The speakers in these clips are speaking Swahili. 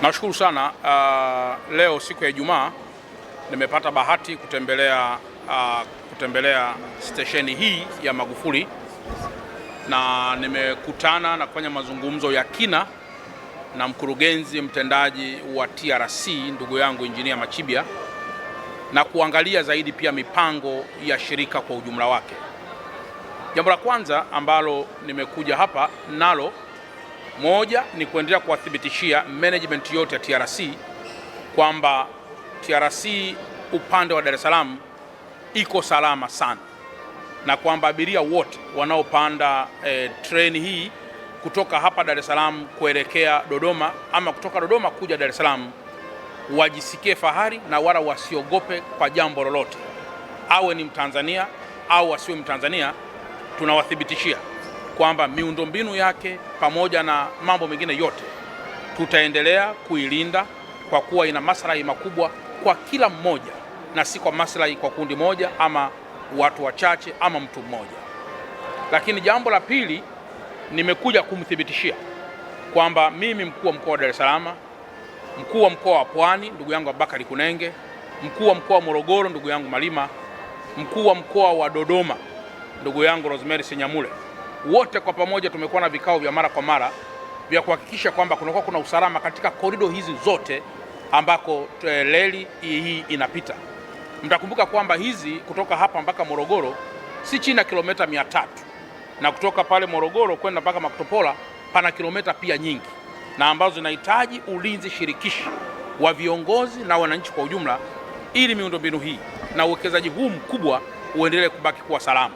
Nashukuru sana. Leo siku ya Ijumaa nimepata bahati kutembelea stesheni hii ya Magufuli na nimekutana na kufanya mazungumzo ya kina na mkurugenzi mtendaji wa TRC ndugu yangu Injinia Machibia na kuangalia zaidi pia mipango ya shirika kwa ujumla wake. Jambo la kwanza ambalo nimekuja hapa nalo, moja ni kuendelea kuwathibitishia management yote ya TRC kwamba TRC upande wa Dar es Salaam iko salama sana na kwamba abiria wote wanaopanda treni hii kutoka hapa Dar es Salaam kuelekea Dodoma ama kutoka Dodoma kuja Dar es Salaam wajisikie fahari na wala wasiogope kwa jambo lolote, awe ni Mtanzania au asiwe Mtanzania. Tunawathibitishia kwamba miundombinu yake pamoja na mambo mengine yote tutaendelea kuilinda kwa kuwa ina maslahi makubwa kwa kila mmoja na si kwa maslahi kwa kundi moja ama watu wachache ama mtu mmoja. Lakini jambo la pili, nimekuja kumthibitishia kwamba mimi mkuu wa mkoa wa Dar es Salaam, mkuu wa mkoa wa Pwani ndugu yangu Abubakari Kunenge, mkuu wa mkoa wa Morogoro ndugu yangu Malima, mkuu wa mkoa wa Dodoma ndugu yangu Rosemary Senyamule, wote kwa pamoja tumekuwa na vikao vya mara kwa mara vya kuhakikisha kwamba kunakuwa kuna usalama katika korido hizi zote ambako reli hii inapita. Mtakumbuka kwamba hizi kutoka hapa mpaka Morogoro si chini ya kilomita 300 na kutoka pale Morogoro kwenda mpaka Maktopola pana kilomita pia nyingi, na ambazo zinahitaji ulinzi shirikishi wa viongozi na wananchi kwa ujumla, ili miundombinu hii na uwekezaji huu mkubwa uendelee kubaki kuwa salama.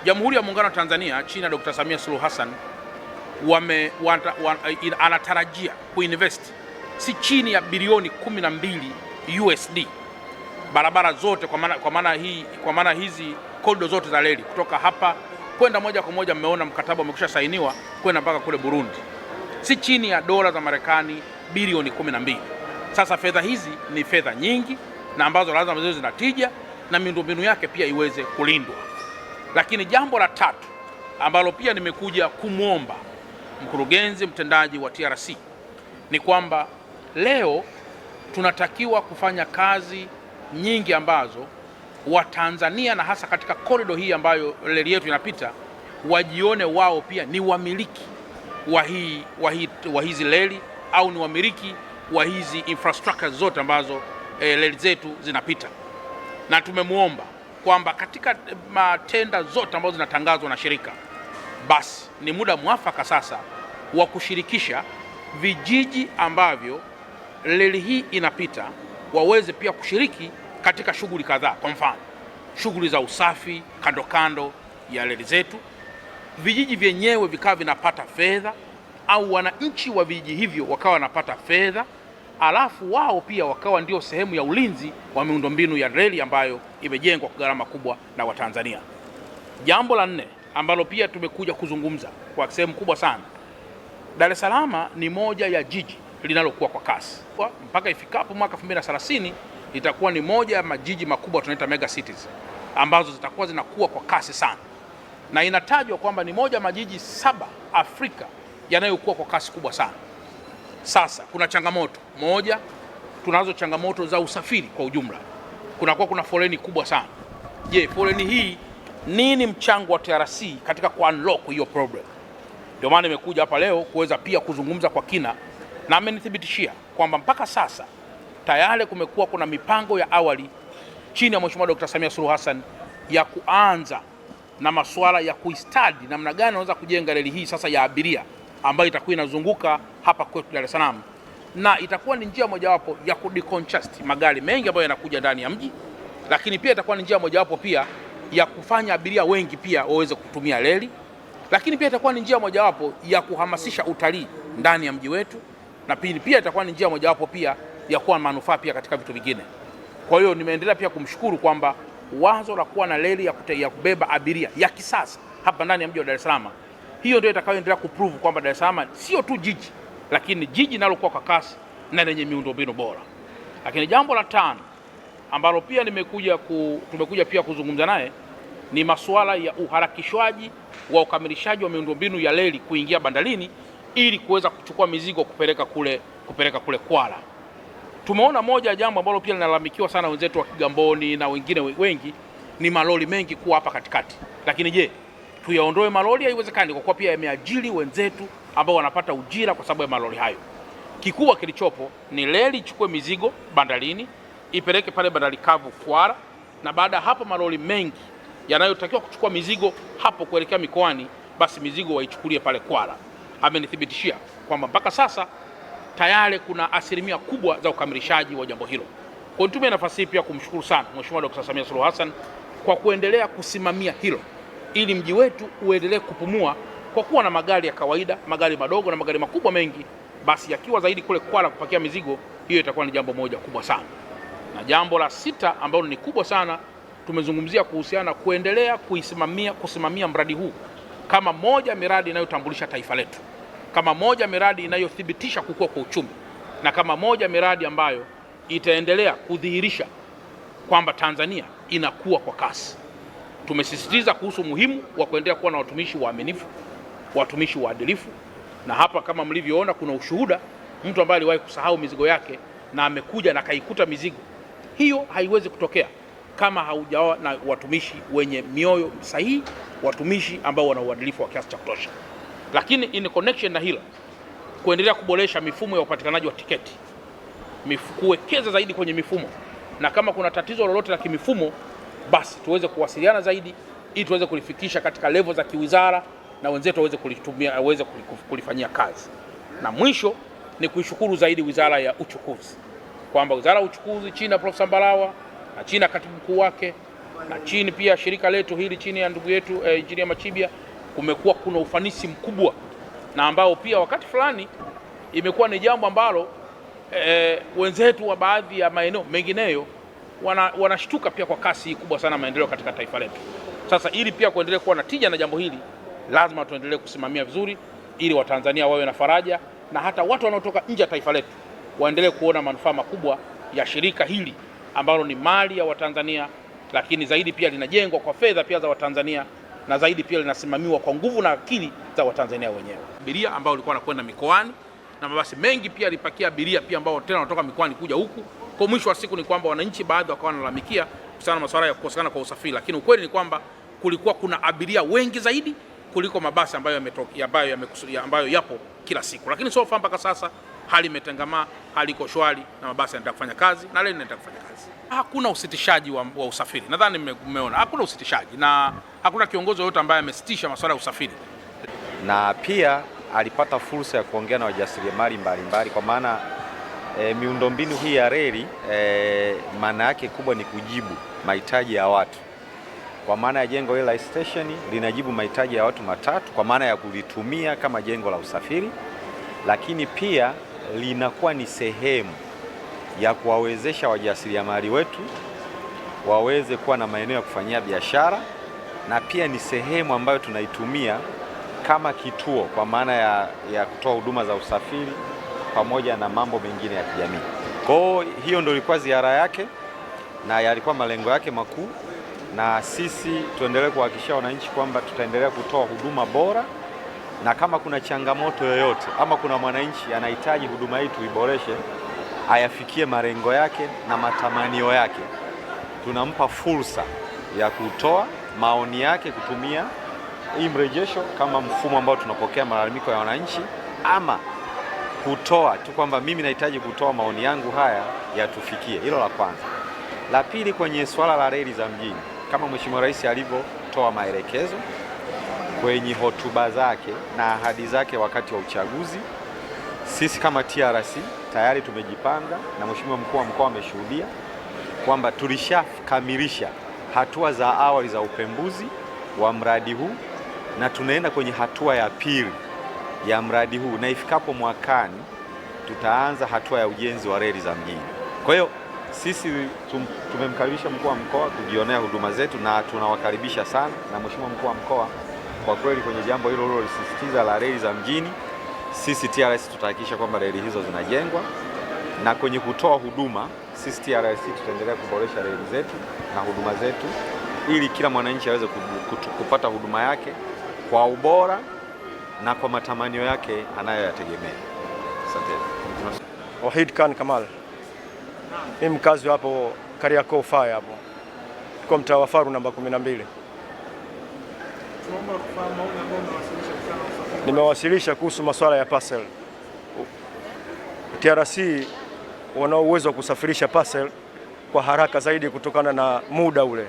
Jamhuri ya Muungano wa Tanzania chini ya Dr. Samia Suluhu Hassan anatarajia kuinvest si chini ya bilioni 12 USD barabara zote kwa maana hizi korido zote za reli kutoka hapa kwenda moja kwa moja, mmeona mkataba umekwisha sainiwa kwenda mpaka kule Burundi, si chini ya dola za Marekani bilioni 12. Sasa fedha hizi ni fedha nyingi na ambazo lazima ziwe zina tija na miundombinu yake pia iweze kulindwa. Lakini jambo la tatu ambalo pia nimekuja kumwomba mkurugenzi mtendaji wa TRC ni kwamba leo tunatakiwa kufanya kazi nyingi ambazo Watanzania na hasa katika korido hii ambayo reli yetu inapita wajione wao pia ni wamiliki wa hizi reli au ni wamiliki wa hizi infrastructure zote ambazo reli zetu zinapita. Na tumemwomba kwamba katika matenda zote ambazo zinatangazwa na shirika, basi ni muda mwafaka sasa wa kushirikisha vijiji ambavyo reli hii inapita waweze pia kushiriki katika shughuli kadhaa. Kwa mfano, shughuli za usafi kando kando ya reli zetu, vijiji vyenyewe vikawa vinapata fedha au wananchi wa vijiji hivyo wakawa wanapata fedha, alafu wao pia wakawa ndio sehemu ya ulinzi wa miundombinu ya reli ambayo imejengwa kwa gharama kubwa na Watanzania. Jambo la nne ambalo pia tumekuja kuzungumza kwa sehemu kubwa sana, Dar es Salaam ni moja ya jiji linalokuwa kwa kasi. Mpaka ifikapo mwaka 2030 itakuwa ni moja ya majiji makubwa tunaita mega cities ambazo zitakuwa zinakuwa kwa kasi sana, na inatajwa kwamba ni moja majiji 7 Afrika yanayokuwa kwa kasi kubwa sana. Sasa kuna changamoto moja, tunazo changamoto za usafiri kwa ujumla, kunakuwa kuna foleni kubwa sana. Je, foleni hii nini mchango wa TRC katika ku unlock hiyo problem? Ndio maana nimekuja hapa leo kuweza pia kuzungumza kwa kina, na amenithibitishia kwamba mpaka sasa tayari kumekuwa kuna mipango ya awali chini ya Mheshimiwa Dr. Samia Suluhu Hassan ya kuanza na masuala ya kuistadi namna gani wanaweza kujenga reli hii sasa ya abiria ambayo itakuwa inazunguka hapa kwetu Dar es Salaam, na itakuwa ni njia mojawapo ya kudecongest magari mengi ambayo yanakuja ndani ya mji, lakini pia itakuwa ni njia mojawapo pia ya kufanya abiria wengi pia waweze kutumia reli, lakini pia itakuwa ni njia mojawapo ya kuhamasisha utalii ndani ya mji wetu, na pia itakuwa ni njia mojawapo pia ya kuwa manufaa pia katika vitu vingine. Kwa hiyo nimeendelea pia kumshukuru kwamba wazo la kuwa na reli ya kubeba abiria ya kisasa hapa ndani ya mji wa Dar es Salaam, hiyo ndio itakayoendelea kuprove kwamba Dar es Salaam sio tu jiji, lakini jiji linalokuwa kwa kasi na lenye miundombinu bora. Lakini jambo la tano ambalo pia tumekuja pia kuzungumza naye ni masuala ya uharakishwaji wa ukamilishaji wa miundombinu ya reli kuingia bandarini ili kuweza kuchukua mizigo kupeleka kule kupeleka kule Kwala. Tumeona moja ya jambo ambalo pia linalalamikiwa sana wenzetu wa Kigamboni na wengine wengi ni malori mengi kuwa hapa katikati. Lakini je, tuyaondoe malori? Haiwezekani, kwa kuwa pia yameajiri wenzetu ambao wanapata ujira kwa sababu ya malori hayo. Kikubwa kilichopo ni reli ichukue mizigo bandarini ipeleke pale bandari kavu Kwala, na baada ya hapo malori mengi yanayotakiwa kuchukua mizigo hapo kuelekea mikoani, basi mizigo waichukulie pale Kwala. Amenithibitishia kwamba mpaka sasa tayari kuna asilimia kubwa za ukamilishaji wa jambo hilo. Kwa nitumie nafasi hii pia kumshukuru sana Mheshimiwa Dr. Samia Suluhu Hassan kwa kuendelea kusimamia hilo ili mji wetu uendelee kupumua kwa kuwa na magari ya kawaida, magari madogo na magari makubwa mengi, basi yakiwa zaidi kule Kwala kupakia mizigo, hiyo itakuwa ni jambo moja kubwa sana. Na jambo la sita ambalo ni kubwa sana, tumezungumzia kuhusiana kuendelea kusimamia mradi huu kama moja miradi inayotambulisha taifa letu, kama moja miradi inayothibitisha kukua kwa uchumi, na kama moja miradi ambayo itaendelea kudhihirisha kwamba Tanzania inakuwa kwa kasi. Tumesisitiza kuhusu umuhimu wa kuendelea kuwa na watumishi waaminifu, watumishi waadilifu, na hapa kama mlivyoona kuna ushuhuda, mtu ambaye aliwahi kusahau mizigo yake na amekuja na kaikuta mizigo hiyo. Haiwezi kutokea kama haujawa na watumishi wenye mioyo sahihi, watumishi ambao wana uadilifu wa kiasi cha kutosha. Lakini in connection na hilo, kuendelea kuboresha mifumo ya upatikanaji wa tiketi, kuwekeza zaidi kwenye mifumo, na kama kuna tatizo lolote la kimifumo, basi tuweze kuwasiliana zaidi ili tuweze kulifikisha katika level za kiwizara na wenzetu waweze kulitumia, waweze kulifanyia kazi. Na mwisho ni kuishukuru zaidi Wizara ya Uchukuzi, kwamba Wizara ya Uchukuzi chini ya Profesa Mbarawa na chini ya katibu mkuu wake na chini pia shirika letu hili chini ya ndugu yetu Injinia Machibia, kumekuwa kuna ufanisi mkubwa na ambao pia wakati fulani imekuwa ni jambo ambalo wenzetu wa baadhi ya maeneo mengineyo wanashtuka pia kwa kasi kubwa sana maendeleo katika taifa letu. Sasa ili pia kuendelea kuwa na tija na jambo hili, lazima tuendelee kusimamia vizuri ili Watanzania wawe na faraja na hata watu wanaotoka nje ya taifa letu waendelee kuona manufaa makubwa ya shirika hili ambalo ni mali ya Watanzania, lakini zaidi pia linajengwa kwa fedha pia za Watanzania na zaidi pia linasimamiwa kwa nguvu na akili za Watanzania wenyewe. Abiria ambao walikuwa wanakwenda mikoani na mabasi mengi pia yalipakia abiria pia ambao tena wanatoka mikoani kuja huku. Kwa mwisho wa siku ni kwamba wananchi baadhi wakawa wanalalamikia kuhusiana na masuala ya kukosekana kwa usafiri, lakini ukweli ni kwamba kulikuwa kuna abiria wengi zaidi kuliko mabasi ambayo yapo kila siku. Lakini so far mpaka sasa hali imetengamaa, hali iko shwari na mabasi yanaendelea kufanya kazi na reli inaendelea kufanya kazi. Hakuna usitishaji wa usafiri. Nadhani mmeona hakuna usitishaji na hakuna kiongozi yoyote ambaye amesitisha masuala ya usafiri. Na pia alipata fursa ya kuongea na wajasiriamali mbalimbali kwa maana miundombinu hii ya reli maana yake kubwa ni kujibu mahitaji ya watu. Kwa maana ya jengo hili la station linajibu mahitaji ya watu matatu, kwa maana ya kulitumia kama jengo la usafiri, lakini pia linakuwa ni sehemu ya kuwawezesha wajasiriamali wetu waweze kuwa na maeneo ya kufanyia biashara, na pia ni sehemu ambayo tunaitumia kama kituo kwa maana ya kutoa huduma za usafiri pamoja na mambo mengine ya kijamii. Kwa hiyo ndio ilikuwa ziara yake na yalikuwa malengo yake makuu, na sisi tuendelee kuhakikishia wananchi kwamba tutaendelea kutoa huduma bora, na kama kuna changamoto yoyote ama kuna mwananchi anahitaji huduma hii tuiboreshe, ayafikie malengo yake na matamanio yake, tunampa fursa ya kutoa maoni yake kutumia hii mrejesho kama mfumo ambao tunapokea malalamiko ya wananchi, ama kutoa tu kwamba mimi nahitaji kutoa maoni yangu haya yatufikie. Hilo la kwanza. La pili, kwenye swala la reli za mjini, kama Mheshimiwa Rais alivyotoa maelekezo kwenye hotuba zake na ahadi zake wakati wa uchaguzi, sisi kama TRC tayari tumejipanga na Mheshimiwa Mkuu wa Mkoa ameshuhudia kwamba tulishakamilisha hatua za awali za upembuzi wa mradi huu na tunaenda kwenye hatua ya pili ya mradi huu, na ifikapo mwakani tutaanza hatua ya ujenzi wa reli za mjini. Kwa hiyo sisi tumemkaribisha mkuu wa mkoa kujionea huduma zetu na tunawakaribisha sana, na Mheshimiwa Mkuu wa Mkoa kwa kweli kwenye jambo hilo lilolisisitiza la reli za mjini, sisi TRC tutahakikisha kwamba reli hizo zinajengwa, na kwenye kutoa huduma sisi TRC tutaendelea kuboresha reli zetu na huduma zetu ili kila mwananchi aweze kupata huduma yake kwa ubora na kwa matamanio yake anayoyategemea. Asante. Wahid Khan Kamal. Mimi mkazi hapo Kariakoo Fire hapo. Kwa mtaa wa Faru namba 12. Nimewasilisha kuhusu masuala ya parcel. TRC wana uwezo wa kusafirisha parcel kwa haraka zaidi kutokana na muda ule.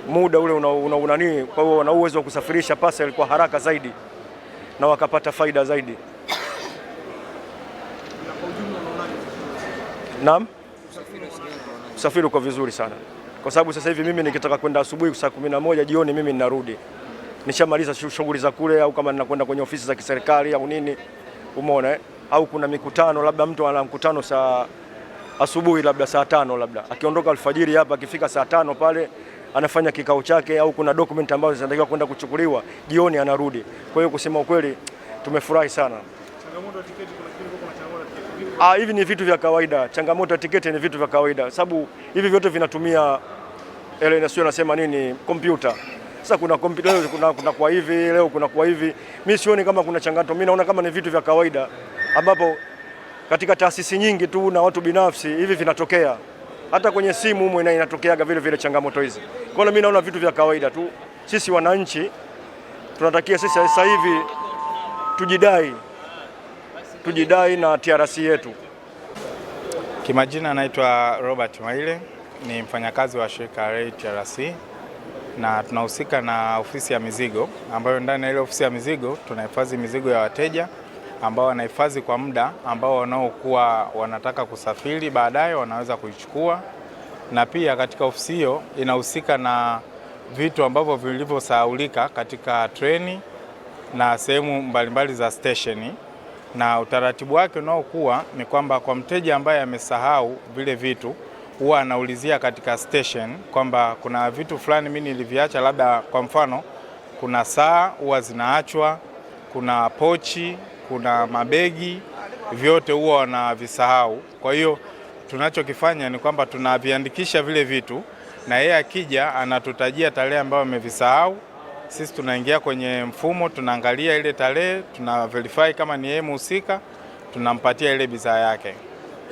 Muda ule una nini? Kwa hiyo wana uwezo wa kusafirisha parcel kwa haraka zaidi na wakapata faida zaidi. Naam, usafiri uko vizuri sana, kwa sababu sasa hivi mimi nikitaka kwenda asubuhi saa 11 jioni mimi ninarudi, nishamaliza shughuli za kule, au kama ninakwenda kwenye ofisi za kiserikali au nini, umeona eh? Au kuna mikutano, labda mtu ana mkutano saa asubuhi, labda saa 5, labda akiondoka alfajiri hapa, akifika saa 5 pale anafanya kikao chake, au kuna document ambazo zinatakiwa kwenda kuchukuliwa jioni, anarudi. Kwa hiyo kusema ukweli tumefurahi sana. Hivi ni vitu vya kawaida. Changamoto ya tiketi ni vitu vya kawaida, sababu hivi vyote vinatumia ile sio nasema nini, kompyuta. Sasa kuna kompyuta leo kuna kwa hivi leo kuna kwa hivi. Mimi sioni kama kuna changamoto, mimi naona kama ni vitu vya kawaida ambapo katika taasisi nyingi tu na watu binafsi hivi vinatokea. Hata kwenye simu humo inatokeaga vile vile changamoto hizi. Kwa hiyo mimi naona vitu vya kawaida tu. Sisi wananchi tunatakia sisi sasa hivi tujidai na TRC yetu. Kimajina naitwa Robert Maile, ni mfanyakazi wa shirika la TRC na tunahusika na ofisi ya mizigo, ambayo ndani ya ile ofisi ya mizigo tunahifadhi mizigo ya wateja ambao wanahifadhi kwa muda ambao wanaokuwa wanataka kusafiri baadaye wanaweza kuichukua. Na pia katika ofisi hiyo inahusika na vitu ambavyo vilivyosahaulika katika treni na sehemu mbalimbali za stesheni. Na utaratibu wake unaokuwa ni kwamba kwa mteja ambaye amesahau vile vitu huwa anaulizia katika station kwamba kuna vitu fulani mimi niliviacha, labda kwa mfano kuna saa huwa zinaachwa, kuna pochi, kuna mabegi, vyote huwa wanavisahau. Kwa hiyo tunachokifanya ni kwamba tunaviandikisha vile vitu, na yeye akija anatutajia tarehe ambayo amevisahau. Sisi tunaingia kwenye mfumo, tunaangalia ile tarehe, tuna verify kama ni yeye mhusika, tunampatia ile bidhaa yake.